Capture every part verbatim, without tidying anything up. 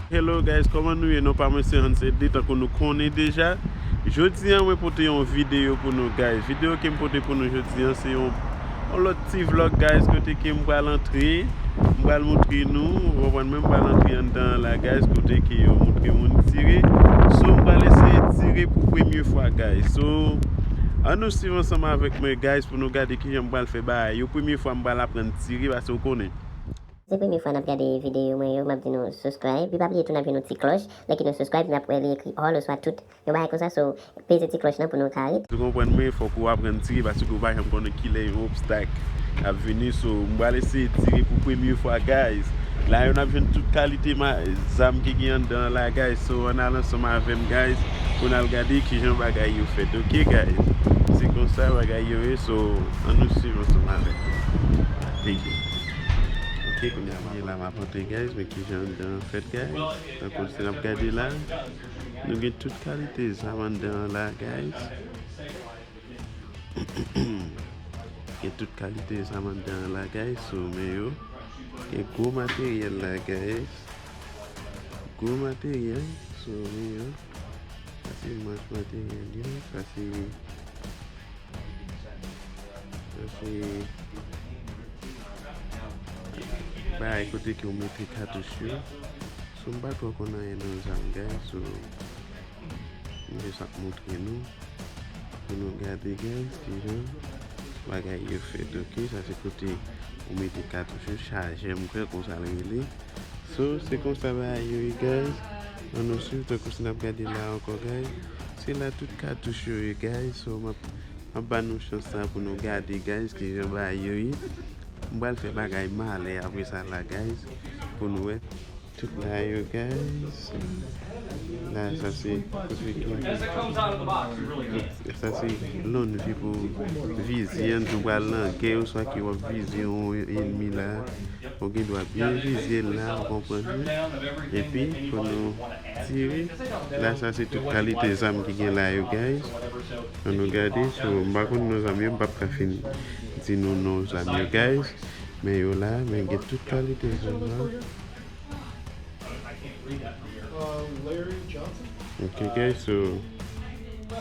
Hello guys, kòman nou ye? Non pa mwen se Hans Eddy, tankou nou konnen deja. Jodi a mwen pote yon videyo pou nou guys. Videyo ke m pote pou nou jodi a se yon, yon lòt ti vlog guys, kote ke m pral antre, m pral montre nou, ou konprann, mwen m pral antre anndan an la guys, kote ke yo montre moun tire. So m pral eseye tire pou premye fwa guys. So ann nou swiv ansanm avèk mwen guys pou nou gade kijan m pral fè bagay yo. Premye fwa m pral aprann tire paske ou konnen. Se premye fwa n ap gade videyo mwen yo, m ap di nou subscribe. Epi pa bliye tou n ap jwenn yon ti klòch. Lè ke nou subscribe, n ap wè li ekri all oswa tout. Yon bagay konsa, so peze ti klòch lan pou nou ka ret. Ou konprann mwen, fòk ou aprann tire paske ou pa janm konnen kilè yon obstak ap vini. So m pral eseye tire pou premye fwa guys. La yo n ap jwenn tout kalite ma- zam ki gen anndan an la guys. So ann al ansanm avè m guys pou n al gade kijan bagay yo fèt, ok guys? Se konsa bagay yo ye, so ann nou swiv ansanm avèk mwen. Thank you. Ok, kounye a m la m ap antre guys, men kijan anndan an fèt guys. Tankou si n ap gade la, nou gen tout kalite zam anndan an la guys. Gen tout kalite zam anndan an la guys, so men yo. Gen gwo materyèl la guys. Gwo materyèl, so men yo. Sa se manch materyèl yo, sa se Sa se bagay kote ke w mete katouch yo. So m pa twò konn anyen nan zam guys, so m jis ap montre nou pou nou gade guys kijan bagay yo fèt, ok? Sa se kote ou mete katouch yo, chajè m kwè konsa l rele. So se konsa bagay yo ye guys. Ann nou swiv tankou si n ap gade la ankò guys. Se la tout katouch yo ye guys. So m ap M ap ba nou chans sa pou nou gade guys kijan bagay yo ye. M pral fè bagay malè apre sa la guys pou nou wè tout bagay yo guys. La sa se kote ki sa se lonn vi pou vize an tou pral nan gè oswa ke w ap vize yon enmi la. Ou gen dwa byen vize l la, ou konprann wi. Epi pou nou tire, la sa se tout kalite zam ki gen la yo guys. Ann nou gade, so m pa konn non zam yo, m p ap ka fin di nou non zam yo guys. Men yo la, men gen tout kalite zam la. Ok guys, so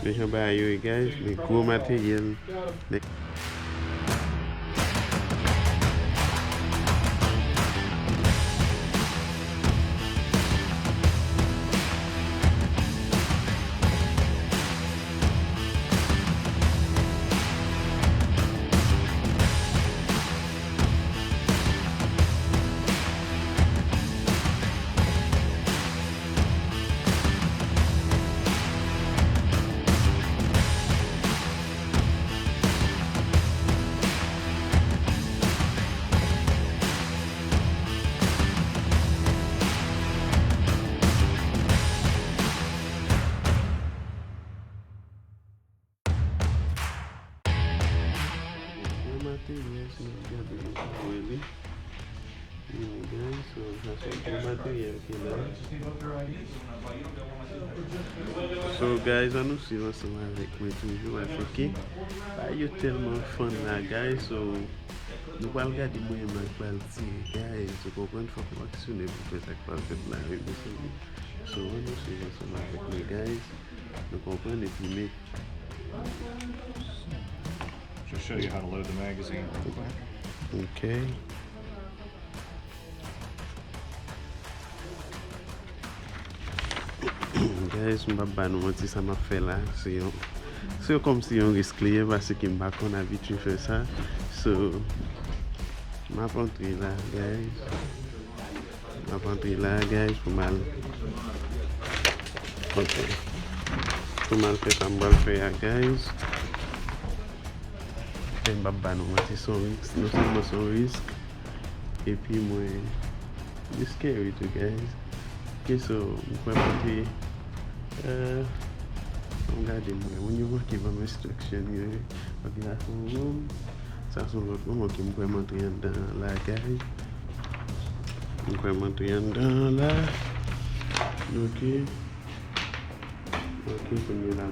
men jan bagay yo ye guys, men gwo materyèl. Yon materyèl, si n ap gade nou ka wè li. Yon guys, so sa se yon materyèl ki la. So guys, ann nou swiv ansanm avèk mwen toujou, paske bagay yo tèlman fun la guys, so nou pral gade mwen menm ak pral tire guys, ou konprann, fòk ou aksyone pou fè sa k pral fèt la wi, mezanmi. So ann nou swiv ansanm avèk mwen guys, nou konprann, epi men Just show you how to load the magazine real quick. Ok. Guys, m p ap ba nou manti, sa m ap fè la se yon, se kòmsi yon risk li ye, paske m pa konn abitye fè sa. So m ap antre la guys. M ap antre la guys pou m al, ok, pou m al fè sa m pral fè a guys. Men m p ap ba nou manti, se yon risk, non sèlman se yon risk, epi mwen, li scary tou guys. Ok, so m kwè m te, euh, ann gade m wè, moun yo manke ban m instruction yo wi. Ok, sa se yon woum. Sa se yon lòt woum. Ok, m kwè m antre anndan an la guys. M kwè m antre anndan an la. Ok. Ok, kounye la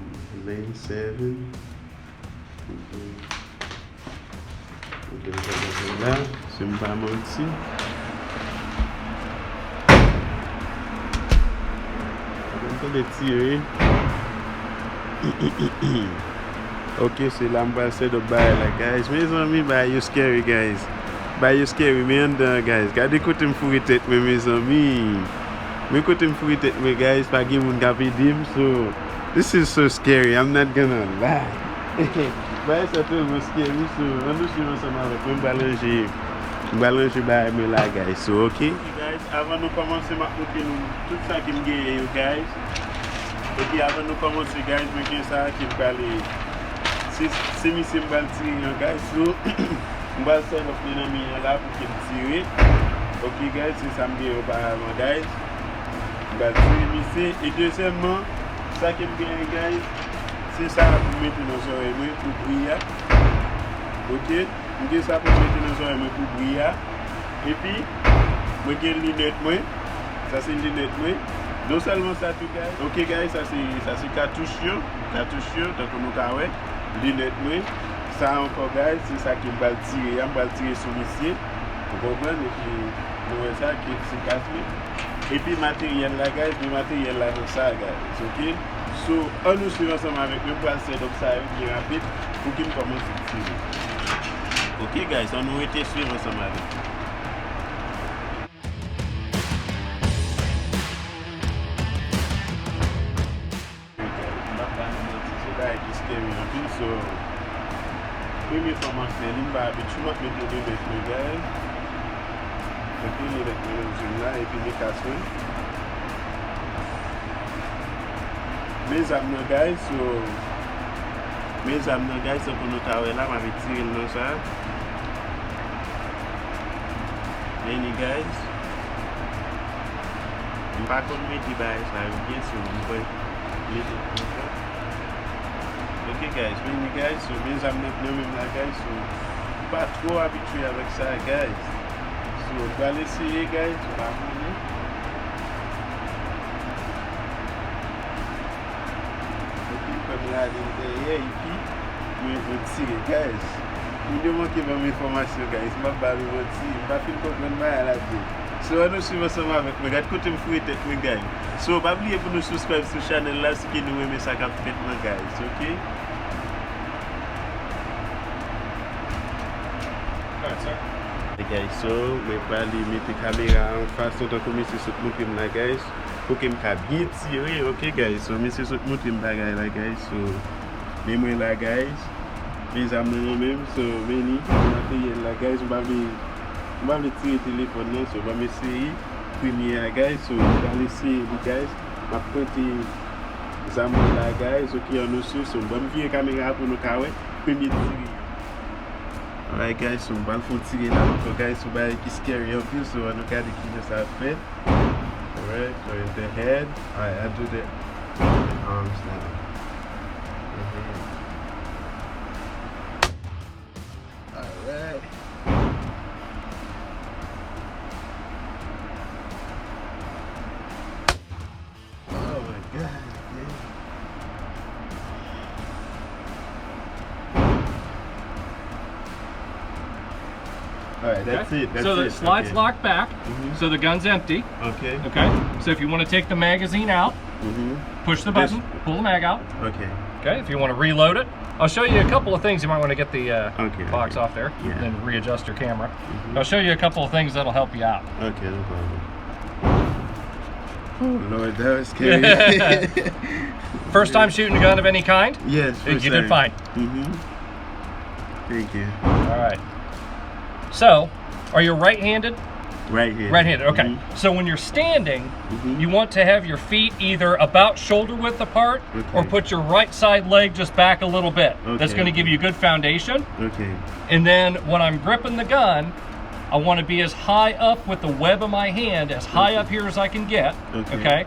lane seven. Ok. La, si m pa manti. M tande tire. Ok, se la m pral set up bagay la, guys. Mezanmi, bagay yo scary, guys. Bagay yo scary, men anndan, guys. Gade kote m foure tèt mwen, mezanmi. Men kote m foure tèt mwen, guys. Pa gen moun k ap ede m, so this is so scary. I'm not gonna lie. Bagay sa tèlman scary, so ann nou swiv ansanm avèk mwen. M pral ranje, m pral ranje bagay mwen la, guys. So, ok. Guys, avan nou kòmanse, m ap montre nou tout sa ke m genyen yo, guys. Epi avan nou kòmanse, guys, mwen gen sa ke m prale. Se, se misye m pral tire an, guys. So, m pral sèl lòt li nan men an la pou ke m tire. Ok, guys, se sa m genyen oparavan, guys. M pral tire misye. E dezyèmman, sa ke m genyen, guys, se sa pou m mete nan zòrèy mwen pou bri a. Ok? M gen sa pou m mete nan zòrèy mwen pou bri a. Epi, mwen gen linèt mwen. Sa se linèt mwen. Non sèlman sa tou, guys. Ok, guys, sa se, sa se katouch yo. Katouch yo, tankou nou ka wè. Linèt mwen. Sa ankò, guys, se sa ke m pral tire a. M pral tire sou misye. Ou konprann? Epi, nou wè sa, ki se kas mwen. Epi materyèl la, guys, men materyèl la nan sa, guys, ok? So, ann nou swiv ansanm avèk mwen, m pral set up sa yo byen rapid pou ke m kòmanse tire. Ok, guys, ann nou rete swiv ansanm avèk mwen. M p ap ba nou manti, se bagay ki scary anpil, so, premye fwa m ap fè li, m pa abitye, m ap mete linèt mwen, guys. Epi linèt mwen nan zòn la, epi li kas mwen. Men zam nan, guys, so, men zam nan, guys, tankou nou ka wè la, m ap retire l nan sa. Men li, guys. M pa konn mete bagay sa yo byen, so m kwè mete l konsa. Ok, guys, men li, guys, so, men zam nan nan men m la, guys, so, m pa twò abitye avèk sa, guys. So, m pral eseye, guys, m pa konnen. Epi, m fè m rale l dèyè, epi, mwen, mwen tire, guys. Moun yo manke ban m enfòmasyon, guys. M p ap ba nou manti. M pa fin konprann bagay la byen. So, ann nou swiv ansanm avèk mwen. Gad kote m foure tèt mwen, guys. So, pa bliye pou nou subscribe sou chanèl la, si ke nou renmen sa k ap fèt lan, guys. Ok? Hey, guys, so, mwen prale mete kamera an fason tankou misye sot montre m la, guys. Pou ke m ka byen tire, ok, guys. So, misye sot montre m bagay la, guys. So, men mwen la, guys. Men zam nan an menm, so, men li, men materyèl la, guys. M pa vle, m pa vle tire telefòn nan, so, ban m eseye premye a, guys. So, m pral eseye li, guys. M ap pote zam mwen la, guys. Ok, ann nou swiv, so, ban m vire kamera pou nou ka wè premye tire. Alright, guys, so, m pral fè yon tire la ankò, guys. So, bagay ki scary anpil, so, ann nou gade kijan sa ap fèt. Alright, so it's the head. Alright, I do the arms now. Mhm. Alright. Oh my God, man. Alright, that's it. That's it. So the slide's locked back, so the gun's empty. Okay. Okay. So if you want to take the magazine out, push the button, pull the mag out. Okay. Okay. If you want to reload it, I'll show you a couple of things. You might want to get the uh, box off there, and then readjust your camera. I'll show you a couple of things that'll help you out. Okay, no problem. Oh Lord, that was scary. First time shooting a gun of any kind? Yes, first time. You did fine. Mm-hmm. Thank you. All right. So, are you right-handed? Right-handed. Right-handed. Okay. Mm-hmm. So when you're standing, you want to have your feet either about shoulder width apart or put your right side leg just back a little bit. That's going to give you a good foundation. Okay. And then when I'm gripping the gun, I want to be as high up with the web of my hand, as high up here as I can get. Okay.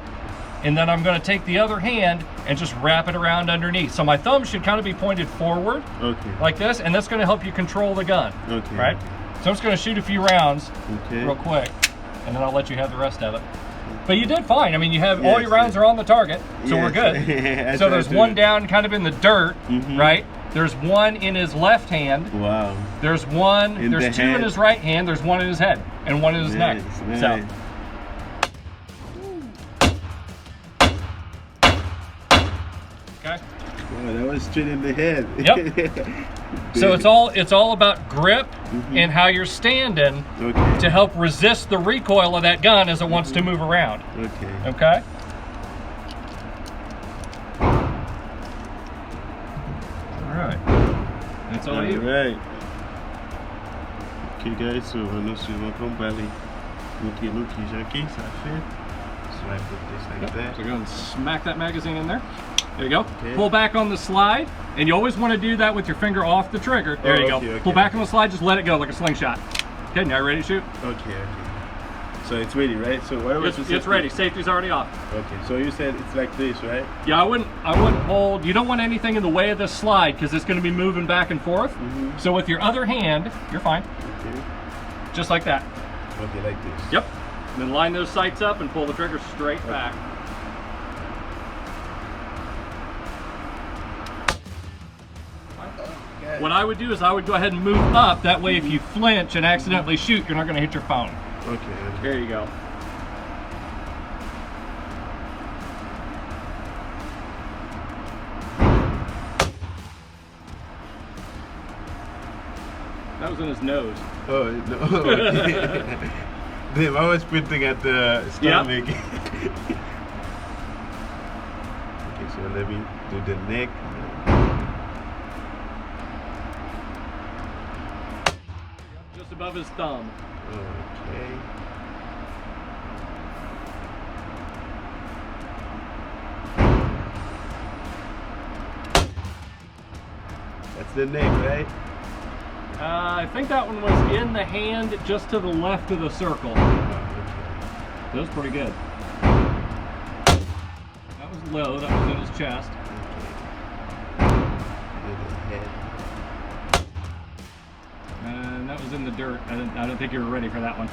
And then I'm going to take the other hand and just wrap it around underneath. So my thumb should kind of be pointed forward, okay, like this, and that's going to help you control the gun. Okay. Right? So I'm just going to shoot a few rounds, okay, real quick, and then I'll let you have the rest of it. But you did fine. I mean, you have all your rounds are on the target, so we're good. So there's one down kind of in the dirt, right? There's one in his left hand. Wow. There's one, in there's the two head. In his right hand, there's one in his head, and one in his neck. Nice, so. Nice. Okay. Wow, that was straight in the head. Yep. So it's all it's all about grip, mm-hmm, and how you're standing, okay, to help resist the recoil of that gun as it wants to, mm-hmm, move around. Okay. Okay? Alright. That's all you. Alright. Ok, guys, so, ann nou swiv ankò, m prale montre nou kijan ke sa fèt. So I put this like that. So go and smack that magazine in there. There you go. Okay. Pull back on the slide, and you always want to do that with your finger off the trigger. There you go. Oh, okay, okay, okay. Pull back on the slide, just let it go like a slingshot. Okay, now ready to shoot? Okay, okay. So it's ready, right? So whatever. It's, it's ready. Safety's already off. Okay, so you said it's like this, right? Yeah, I wouldn't, I wouldn't hold. You don't want anything in the way of the slide because it's gonna be moving back and forth. Mm-hmm. So with your other hand, you're fine. Okay. Just like that. Okay, like this. Yep. And then line those sights up and pull the trigger straight back. What I would do is I would go ahead and move up. That way, if you flinch and accidentally shoot, you're not gonna hit your phone. Okay, okay. There you go. That was in his nose. Oh, no. Damn, I was printing at the stomach. Yep. Okay, so let me do the neck. Just above his thumb. Okay. That's the neck, right? Uh, I think that one was in the hand, just to the left of the circle. That was pretty good. That was low. That was in his chest. Okay. Look at the head. And that was in the dirt. I don't, I don't think you were ready for that one.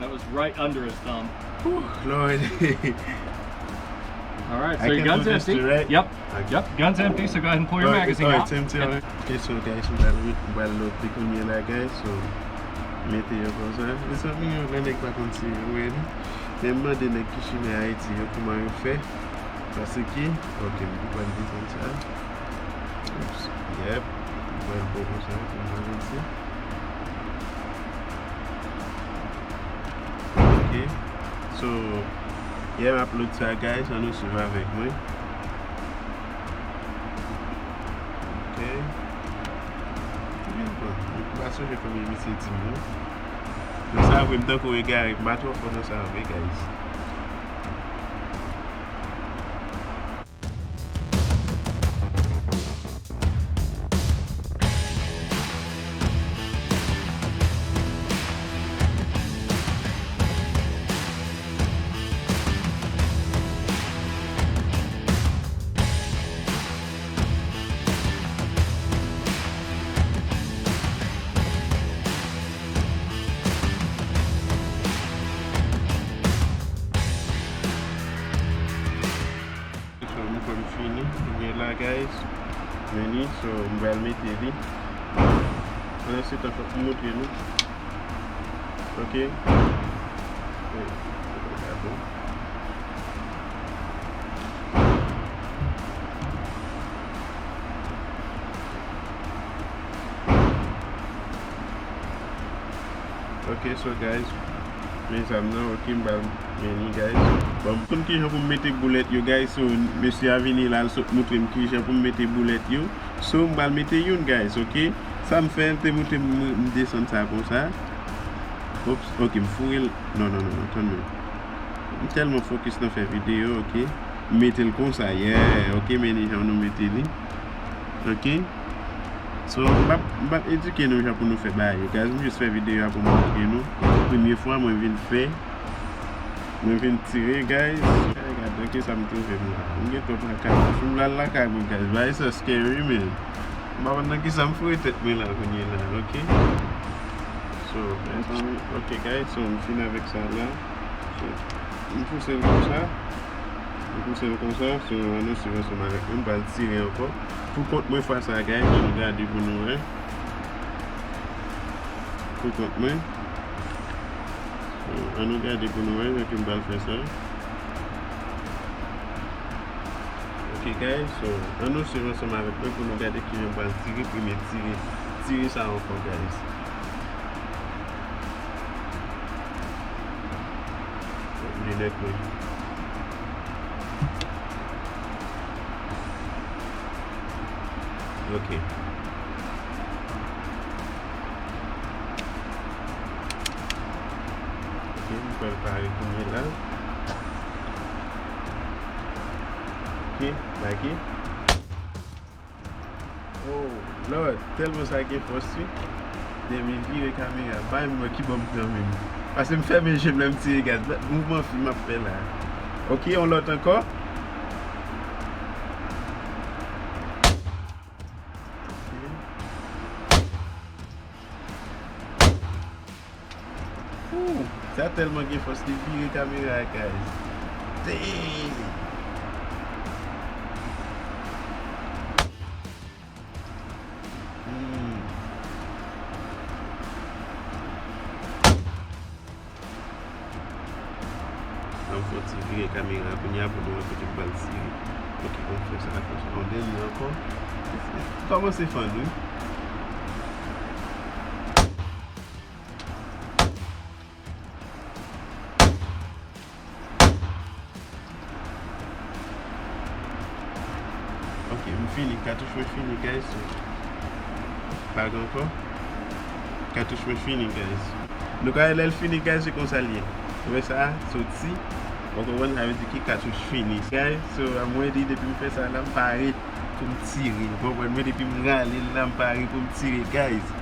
That was right under his thumb. Whew, Lord. All right, so your gun's empty. I can do this too, right? Yep. Okay. Yep, gun's empty, so go ahead and pull your magazine out. Oh, it's empty, all right. Okay, so guys, m pral, m pral load li kounye a la, guys. So, mete yo konsa. Mezanmi, yo, lè nèg pa konn si yo ready. Men m mande nèg ki chimè Ayiti yo kòman yo fè. Paske, ok, m konprann li konsa. Oops, yep, m pran l bon konsa, konsa konsa. Ok, so, yeah, m ap load sa, guys, ann nou swiv avèk mwen. Ok. Byen, bon, m pa sonje kòman misye di m non. Nan sa vre, m tankou egare, m pa twò fò nan sa vre, guys. So, m kwè m fini. Kounye a la, guys. Men li, so, m pral mete li. Pandan se tan, fòk m montre nou. Ok. Eh, se pa bon. Ok, so guys, men zam nan, ok, m pral men li, guys. Bon, m konn kijan pou m mete boulèt yo, guys, so mesye a vini la, l sot montre m kijan pou m mete boulèt yo. So, m pral mete youn, guys, ok? Sa m fè, l te montre m, m desann sa konsa. Oops, ok, m foure l. Non, non, non, non, tann mwen. M tèlman fokis nan fè videyo, ok? M mete l konsa, yeah, ok, men ni jan nou mete li. Ok? So, m p ap, m p ap edike nou jan pou nou fè bagay yo, guys. M jis fè videyo a pou m montre nou. Premye fwa mwen vin fè, mwen vin tire, guys. Ay, gade nan kisa m twouve m la. M gen twòp lakay. Fò m al lakay mwen, guys. Bagay sa scary, man. M pa konn nan kisa m foure tèt mwen la kounye la, ok? So, mezanmi, ok, guys, so, m fin avèk sa la. So, m pouse l konsa. M pouse l konsa, so ann anonse ansanm avèk mwen, m pral tire ankò. Pou kont mwen fwa sa, guys, ann nou gade pou nou wè. Pou kont mwen. So, ann nou gade pou nou wè jan ke m pral fè sa. Ok, guys, so, ann nou swiv ansanm avèk mwen pou nou gade kijan m pral tire premye tire, tire sa ankò, guys. Linèt mwen. Ok. Ok, m pral pare kounye la. Ok, lage. Oh Lord, tèlman sa gen fòs wi. Demi vire kamera, bay m wè ki bò m pran menm. Paske m fèmen je m lè m tire gaz. Mouvman fi m ap fè la. Ok, yon lòt ankò. Ok. Ooh, sa tèlman gen fòs, li vire kamera a, guys. Dang! Hmm. An fon ti vire kamera kounye a pou nou wè kote m pral tire. Ok, bon, fè sa konsa. Yon dènye ankò. Kòmanse fann wi. Ok, m fini. Katouch mwen fini, guys. Pa gen ankò. Katouch mwen fini, guys. Nou ka wè lè l fini, guys, se konsa l ye. Ou wè sa, soti. Ou konprann, sa vle di ke katouch fini. Guys, so, I'm ready. Depi m fè sa la, m pare pou m tire. Ou konprann mwen, depi m rale l la, m pare pou m tire, guys.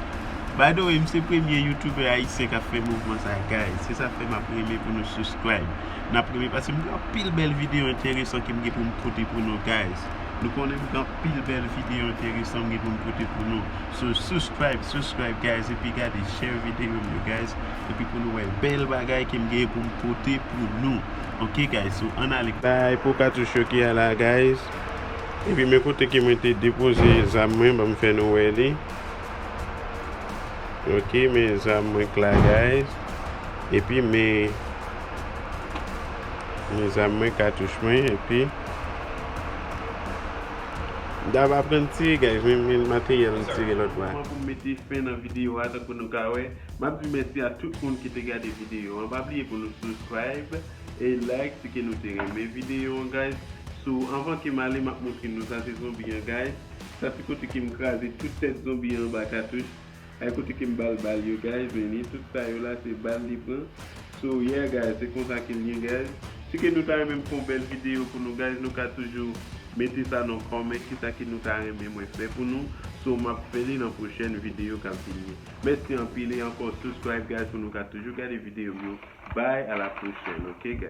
By the way, m se premye YouTuber ayisyen k ap fè mouvman sa, guys. Se sa fè m ap renmen pou nou subscribe. N ap renmen paske m gen anpil bèl videyo enteresan ke m gen pou m pote pou nou, guys. Nou konnen m gen anpil bèl videyo enteresan m gen pou m pote pou nou. So, subscribe, subscribe, guys, epi gade, share videyo m yo, guys. Epi pou nou wè bèl bagay ke m gen pou m pote pou nou. Ok, guys, so, ann ale. Bay pou katouch yo ki a la, guys. Epi men kote ke mwen te depoze zam mwen, ban m fè nou wè li. Ok, men zam mwen k la, guys. Epi men, men zam mwen, katouch mwen, epi m t ap aprann tire, guys, men, men materyèl m tire lòt bò a. Kòman pou m mete fen nan videyo a, tankou nou ka wè, m ap di mèsi a tout moun ki te gade videyo an. Pa bliye pou nou subscribe e like si ke nou te renmen videyo an, guys. So, anvan ke m ale, m ap montre nou sa se zonbi an, guys. Sa se kote ke m kraze tout tèt zonbi an anba katouch. Ay kote ke m ba l bal yo, guys, men li, tout sa yo la, se bal li pran. So, yeah, guys, se konsa ke l ye, guys. Si ke nou ta renmen m fè yon bèl videyo pou nou, guys, nou ka toujou mete sa nan kòmè, kisa ke nou ta renmen mwen fè pou nou. So, m ap fè li nan pwochèn videyo k ap vini. Mèsi anpil e ankò subscribe, guys, pou nou ka toujou gade videyo m yo. Bye, à la prochaine, ok, guys?